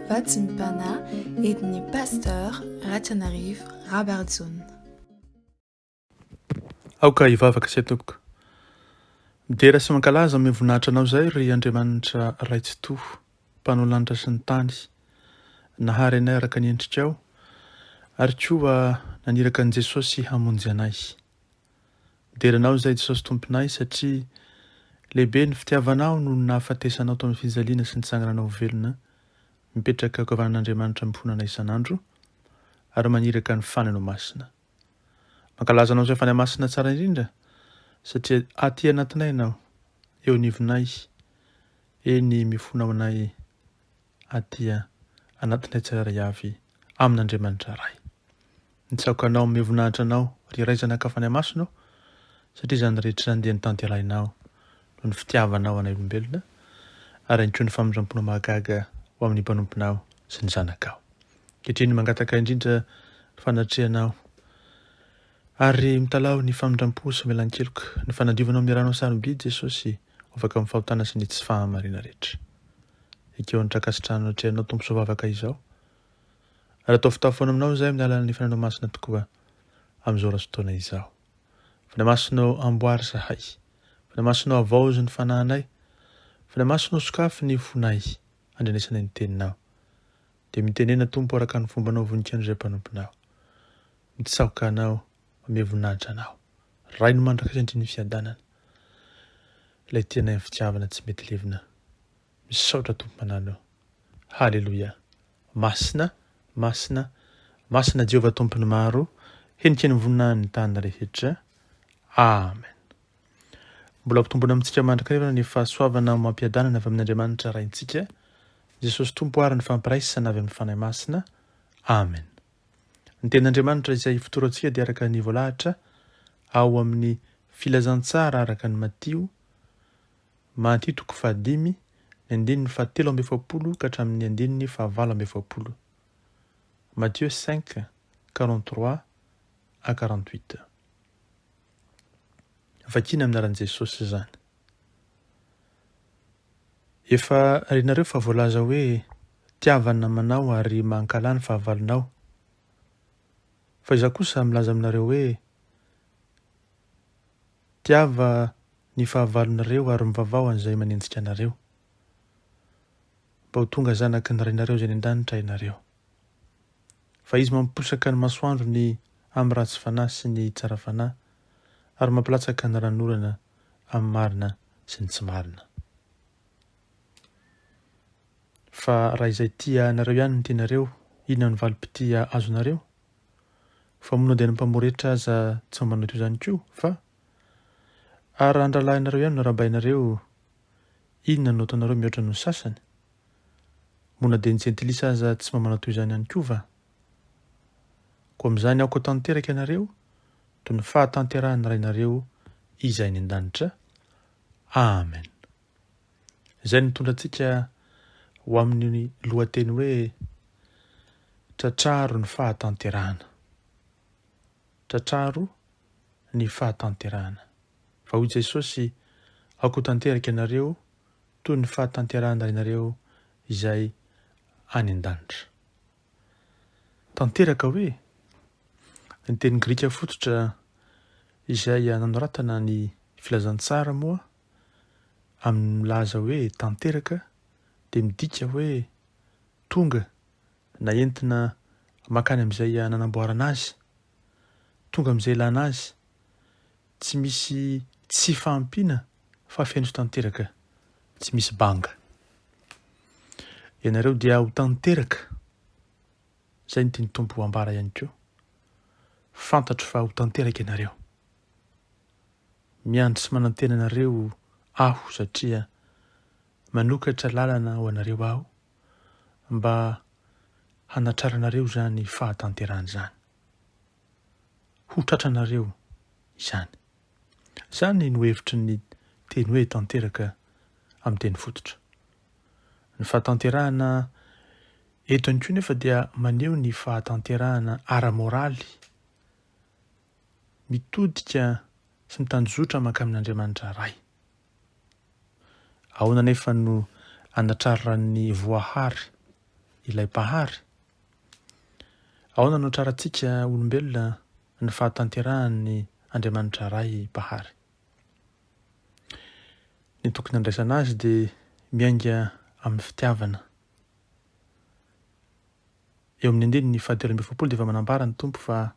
Vatsim-panahy entin'ny Pasteur Ratrianarivo Rabarijaona. Aoka hivavaka isay tompoko. Midera sy mankalaza amin'ny voninahitra anao izay ry Andriamanitra Ray Tsitoha, Mpanao lanitra sy ny tany, nahary anay araka ny endrikao, ary koa naniraka an'i Jesosy hamonjy anay. Midera anao izay Jesosy Tomponay satria lehibe ny fitiavanao noho ny nahafatesanao tamin'ny fijaliana sy nitsangananao ho velona, mipetraka ankavanan'Andriamanitra mifona anay isan'andro, ary maniraka ny Fanahinao Masina. Mankalaza anao izay Fanahy Masina tsara indrindra satria aty anatinay ianao, eo anivonay, eny mifona ho anay aty anatinay tsirairay avy amin'Andriamanitra Ray. Mitsaoka anao amin'ny voninahitra anao ry Ray Zanaka Fanahy Masina ô, satria izany rehetra izany dia notanterahinao noho ny fitiavanao anay olombelona ary ihany koa ny famindram-ponao mahagaga ho amin'ny mpanomponao sy ny zanakao. Ankehitriny mangataka indrindra ny fanatrehanao ary mitalaho ny famindram-po sy famelan-keloka, ny fanadiovanao amin'ny ranao sarobidy Jesosy ho afaka amin'ny fahotana sy ny tsy fahamarina rehetra. Ekeo ny trankasitrahanao atrehanao Tompo izao vavaka izao. Ary ataovy tafoana aminao izay amin'ny alalan'ny Fanahinao Masina tokoa amin'izao ora sy fotoana izao. Fanahy Masina ô, amboary izahay. Fanahy Masina ô, havaozy ny fanahinay. Fanahy Masina ô, sokafy ny fonay handrenesanay ny Teninao. Dia mitenena Tompo araka ny fombanao voninkazo izay mpanomponao. Mitsaoka Anao, mamehy voninahitra Anao. Ray no mandrakizay indrindra ny fiadanana. Ilay tianay amin'ny fitiavana tsy mety levona. Misaotra Tompo manano. Haleloia. Masina, masina, masina Jehovah Tompon'ny maro, heniky ny voninahiny ny tany rehetra. Amen. Mbola ampitombona amintsika mandrakariva ny fahasoavana amam-piadanana avy amin'Andriamanitra Raintsika, Jesosy Tompo ary ny fampiraisana avy amin'ny Fanahy Masina. Amen. Ny tenin'Andriamanitra izay ifotorantsika dia araka ny voalahatra ao amin'ny Filazantsara araka ny Matio Matio toko fahadimy, ny andininy fahatelo amby efapolo ka hatramin'ny andininy fahavalo amby efapolo. Matthieu 5, 43 à 48. Vakina amin'ny anaran'i Jesosy izany. Efa renareo fa voalaza hoe tiava ny namanao ary mankahala ny fahavalonao. Fa izaho kosa milaza aminareo hoe Tiava ny fahavalonareo ary mivavaha ho an'izay manenjika anareo, mba ho tonga zanaky ny Rainareo izay any an-danitra ianareo. Fa Izy mampiposaka ny masoandrony amin'ny ratsy fanahy sy ny tsara fanahy, ary mampilatsaka ny ranonorana amin'ny marina sy ny tsy marina. Fa raha izay tia anareo ihany no tianareo, inona no valim-pitia azonareo? Fa moa na dia ny mpamoretra aza tsy mba manao toy izany koa? Fa, ary raha ny rahalahinareo ihany no arahabainareo, inona no ataonareo mihoatra noho ny sasany? Moa na dia ny jentilisa aza tsy mba manao toy izany ihany koa va? Koa amin'izany aoka ho tanteraka ianareo, toy ny fahatanterahan'ny Rainareo izay any an-danitra. Amen. Izay no mitondra antsika ho amin'ny lohateny hoe Tratraro ny fahatanterahana. Tratraro ny fahatanterahana. Fa hoy Jesosy, Aoka ho tanteraka ianareo toy ny fahatanterahan'ny Rainareo izay any an-danitra. Tanteraka hoe? Ny teny grika fototra izay nanoratana ny Filazantsara moa amin'ny milaza hoe tanteraka dia midika hoe tonga na entina mankany amin'izay nanamboarana azy, tonga amin'izay ilana azy, tsy misy tsy fahampiana fa feno sy tanteraka, tsy misy banga. Ianareo dia ho tanteraka, izay no tian'ny Tompo ambara ihany koa. Fantatro fa ho tanteraka ianareo. Miandry sy manantena anareo aho satria manokatra lalana ho anareo aho mba hanatraranareo izany fahatanterahana izany. Ho tratranareo izany. Izany no hevitry ny teny hoe tanteraka amin'ny teny fototra. Ny fahatanterahana eto ihany koa nefa dia maneho ny fahatanterahana ara-moraly mitodika sy mitanjozotra mankamin'Andriamanitra Ray. Ahoana anefa no anatraran'ny voahary ilay Mpahary? Ahoana no anatrarantsika olombelona ny fahatanterahan'ny Andriamanitra Ray Mpahary? Ny tokony handraisana azy dia miainga amin'ny fitiavana. Eo amin'ny andininy fahatelo amby 40 dia efa manambara ny Tompo fa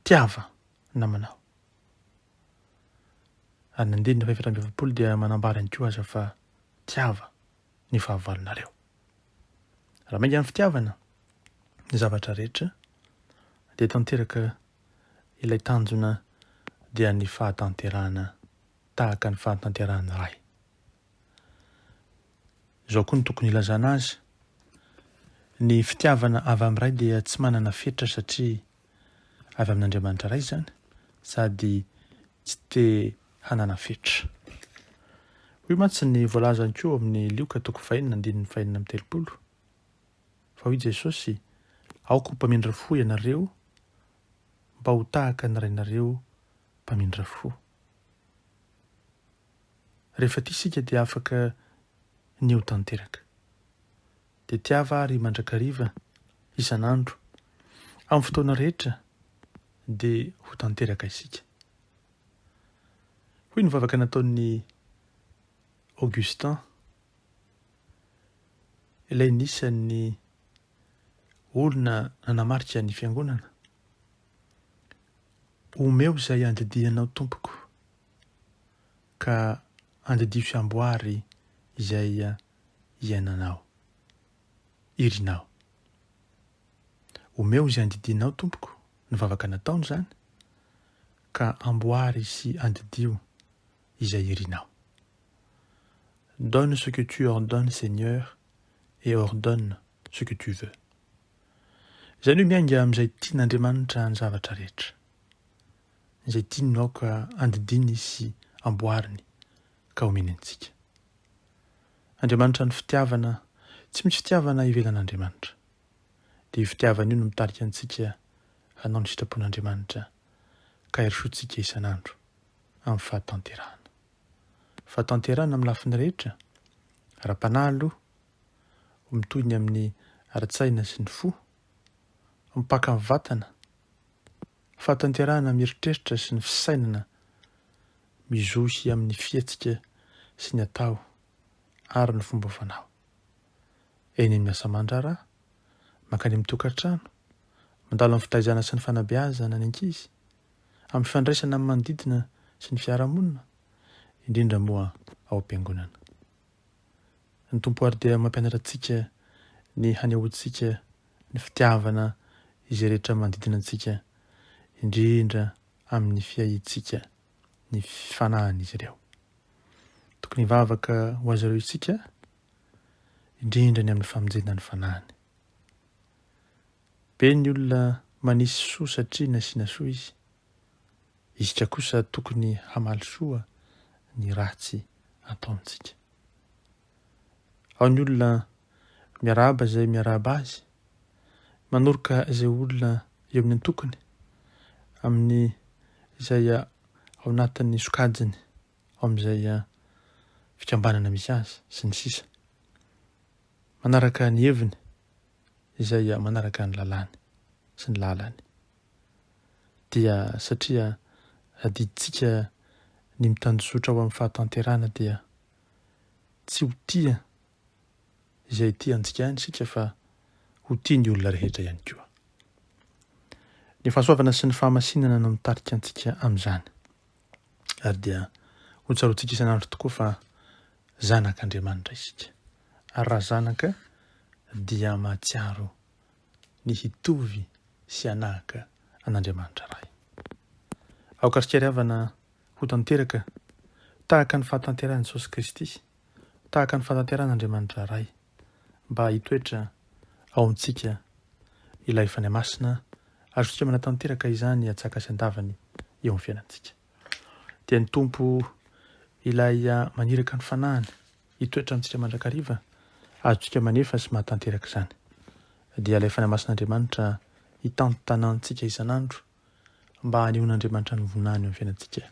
tiava namanao. Ary ny andininy fahefatra amby 40 dia manambara ihany koa aza fa tiava ny fahavalonareo. Raha miainga amin'ny fitiavana ny zavatra rehetra dia tanteraka ilay tanjona dia ny fahatanterahana tahaka ny fahatanterahan'ny Ray. Izao koa no tokony hilazana azy, ny fitiavana avy amin'ny Ray dia tsy manana fetra satria avy amin'Andriamanitra Ray izany sady tsy te hanana fetra. Hoy mantsy ny voalazany koa amin'ny Lioka toko fahenina andininy fahenina amby 30 fa hoy Jesosy, Aoka ho mpamindra fo ianareo mba ho tahaka ny Rainareo mpamindra fo. Rehefa tia isika dia afaka ny ho tanteraka. Dia tiava ary mandrakariva, isan'andro, amin'ny fotoana rehetra dia ho tanteraka isika. Hoy ny vavaka nataon'i Augustin, ilay nisan'ny olona nanamarika ny fiangonana, Omeo izay andidianao Tompoko, ka andidio sy amboary izay iainanao, irinao. Omeo izay andidianao Tompoko, ny vavaka nataony izany, ka amboary sy andidio izay irinao. Donne ce que tu ordonnes Seigneur et ordonne ce que tu veux. Izany hoe miainga amin'izay tian'Andriamanitra ny zavatra rehetra. Izay tiany no aoka andidiany sy amboariny ka omeny antsika. Andriamanitra ny fitiavana, tsy misy fitiavana ivelan'Andriamanitra. Dia io fitiavana io no mitarika antsika hanao ny sitrapon'Andriamanitra ka hirosoantsika isan'andro amin'ny fahatanterahana. Fahatanterahana amin'ny lafiny rehetra, ara-panahy aloha, mitohy ny amin'ny ara-tsaina sy ny fo, mipaka amin'ny vatana, fahatanterahana amin'ny eritreritra sy ny fisainana mizohy amin'ny fihetsika sy ny atao ary ny fomba fanao. Eny amin'ny asa aman-draharaha, mankany amin'ny tokantrano, mandalo amin'ny fitaizana sy ny fanabeazana ny ankizy, amin'ny fifandraisana amin'ny manodidina sy ny fiarahamonina, indrindra moa ao am-piangonana. Ny Tompo àry dia mampianatra antsika ny hanehoantsika ny fitiavana izay rehetra manodidina antsika, indrindra amin'ny fiahiantsika ny fanahin'izy ireo. Tokony hivavaka ho azy ireo isika, indrindra ny amin'ny famonjena ny fanahiny. Be ny olona manisy soa satria nasiana soa izy. Isika kosa tokony hamaly soa ny ratsy ataontsika. Ao ny olona miarahaba izay miarahaba azy, manoroka izay olona eo amin'ny antokony, amin'ny izay ao anatin'ny sokajiny, ao amin'izay fikambanana misy azy, sy ny sisa. Manaraka ny heviny izay manaraka ny lalàny sy ny lalany. Dia satria adidintsika ny mitanjozotra ho amin'ny fahatanterahana dia Tsy ho tia izay tia antsika ihany isika fa ho tia ny olona rehetra ihany koa. Ny fahasoavana sy ny fahamasinana no mitarika antsika amin'izany. Ary dia ho tsaroantsika isan'andro tokoa fa zanak'Andriamanitra isika. Ary raha zanaka dia mahatsiaro ny hitovy sy hanahaka an'Andriamanitra Ray. Aoka ry ry havana ho tanteraka tahaka ny fahatanterahan'i Jesosy Kristy, tahaka ny fahatanterahan'Andriamanitra Ray, mba hitoetra ao amintsika ilay Fanahy Masina, azontsika manatanteraka izany atsaka sy andavany eo amin'ny fiainantsika. Dia ny Tompo ilay maniraka ny Fanahiny hitoetra amintsika mandrakariva, azontsika manefa sy mahatanteraka izany. Dia ilay Fanahy Masin'Andriamanitra hitantana antsika isan'andro, mba hanehoan'Andriamanitra ny voninahiny eo amin'ny fiainantsika,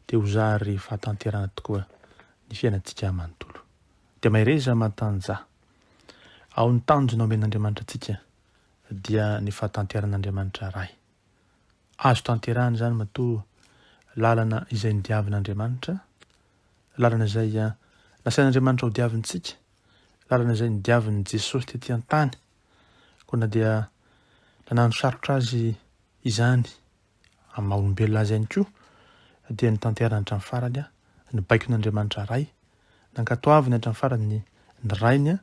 dia ho zary fahatanterahana tokoa ny fiainantsika manontolo. Dia mahereza matanjaha. Ao ny tanjona omen'Andriamanitra antsika dia ny fahatanteran'Andriamanitra Ray. Azo tanterahina izany matoa lalana izay nodiavin'Andriamanitra, lalana izay nasain'Andriamanitra hodiavintsika, lalana izay nodiavin'i Jesosy tety an-tany. Koa na dia nanano sarotra azy izany amin'ny maha olombelona azy ihany koa, dia notanterahiny hatramin'ny farany ny baikon'Andriamanitra Ray, nankatoaviny hatramin'ny farany ny Rainy,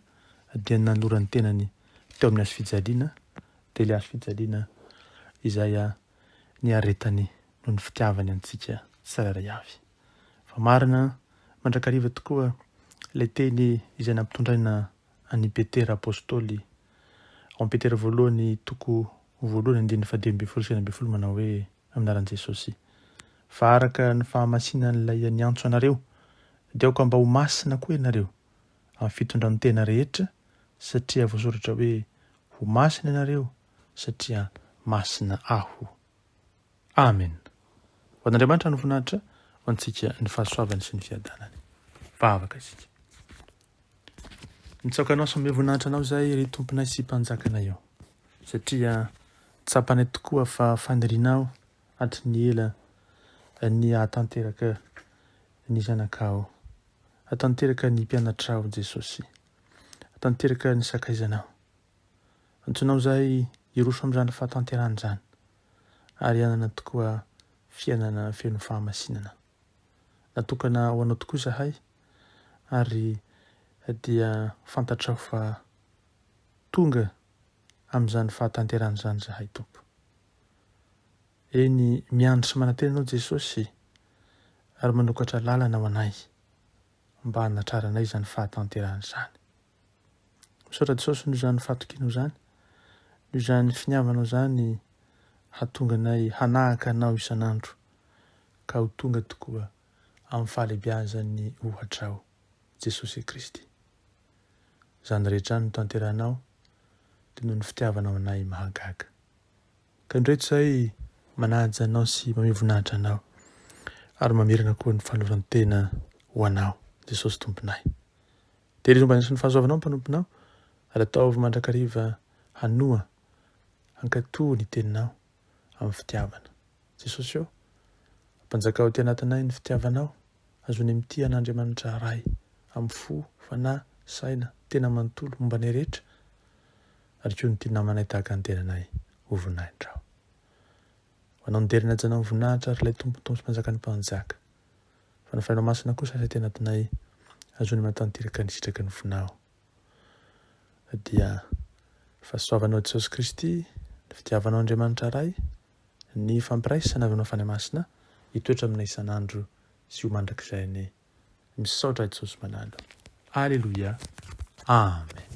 dia nanolorany tenany teo amin'ny hazo fijaliana, dia ilay hazo fijaliana izay niaretany noho ny fitiavany antsika tsirairay avy. Fa marina mandrakariva tokoa ilay teny izay nampitondraina an'i Petera Apostoly ao amin'ny Petera voalohany toko voalohany andininy faha-15 sy 16 manao hoe, Amin'ny anaran'i Jesosy, fa araka ny fahamasinan'ilay niantso anareo, dia aoka mba ho masina koa ianareo amin'ny fitondran-tena rehetra, satria voasoratra hoe, Ho masina ianareo, satria masina Aho. Amen. Ho an'Andriamanitra ny voninahitra, ho antsika ny fahasoavany sy ny fiadanany. Vavaka isika. Mitsaoka Anao sy manome voninahitra Anao izahay ry Tomponay sy Mpanjakanay ô, satria tsapanay tokoa fa fanirianao hatry ny ela ny hahatanteraka ny Zanakao, hahatanteraka ny mpianatrao Jesosy, hahatanteraka ny sakaizanao. Antsoinao izahay hiroso amin'izany fahatanterahana izany ary hanana tokoa fiainana feno fahamasinana. Natokana ho Anao tokoa izahay ary dia fantatrao fa tonga amin'izany fahatanterahana izany izahay Tompo. Eny, miandry sy manantena Anao Jesosy ary manokatra lalana ho anay mba hanatraranay izany fahatanterahana izany. Misaotra Jesosy noho izany fahatokianao izany, noho izany finiavanao izany hahatonga anay hanahaka Anao isan'andro ka ho tonga tokoa amin'ny fahalehibiazan'ny ohatrao, Jesosy Kristy. Izany rehetra izany no tanterahinao dia noho ny fitiavanao anay mahagaga. Ka indreto izahay manaja Anao sy mamehy voninahitra Anao ary mamerina koa ny fanoloran-tena ho Anao, Jesosy Tomponay. Tehirizo mba ny fahasoavanao ny mpanomponao ary ataovy mandrakariva hanoa, hankatò ny teninao amin'ny fitiavana. Jesosy ô, ampanjakao aty anatinay ny fitiavanao, azonay mitia an'Andriamanitra Ray amin'ny fo, fanahy, saina, tena manontolo, momba anay rehetra, ary koa ny tia namanay tahaka ny tenanay ho voninahitrao. Ho anao ny dera ny hajanao ny voninahitra ary ilay Tompo Tompo sy Mpanjakan'ny mpanjaka. Fa ny Fanahinao Masina kosa aty anatinay azonay manatanteraka ny sitraky ny fonao. Dia fahasoavanao Jesosy Kristy, ny fitiavanao Andriamanitra Ray, ny fampiraisana avy aminao Fanahy Masina hitoetra aminay isan'andro sy ho mandrakizay anie. Misaotra Jesosy Malala. Aleloia. Amen.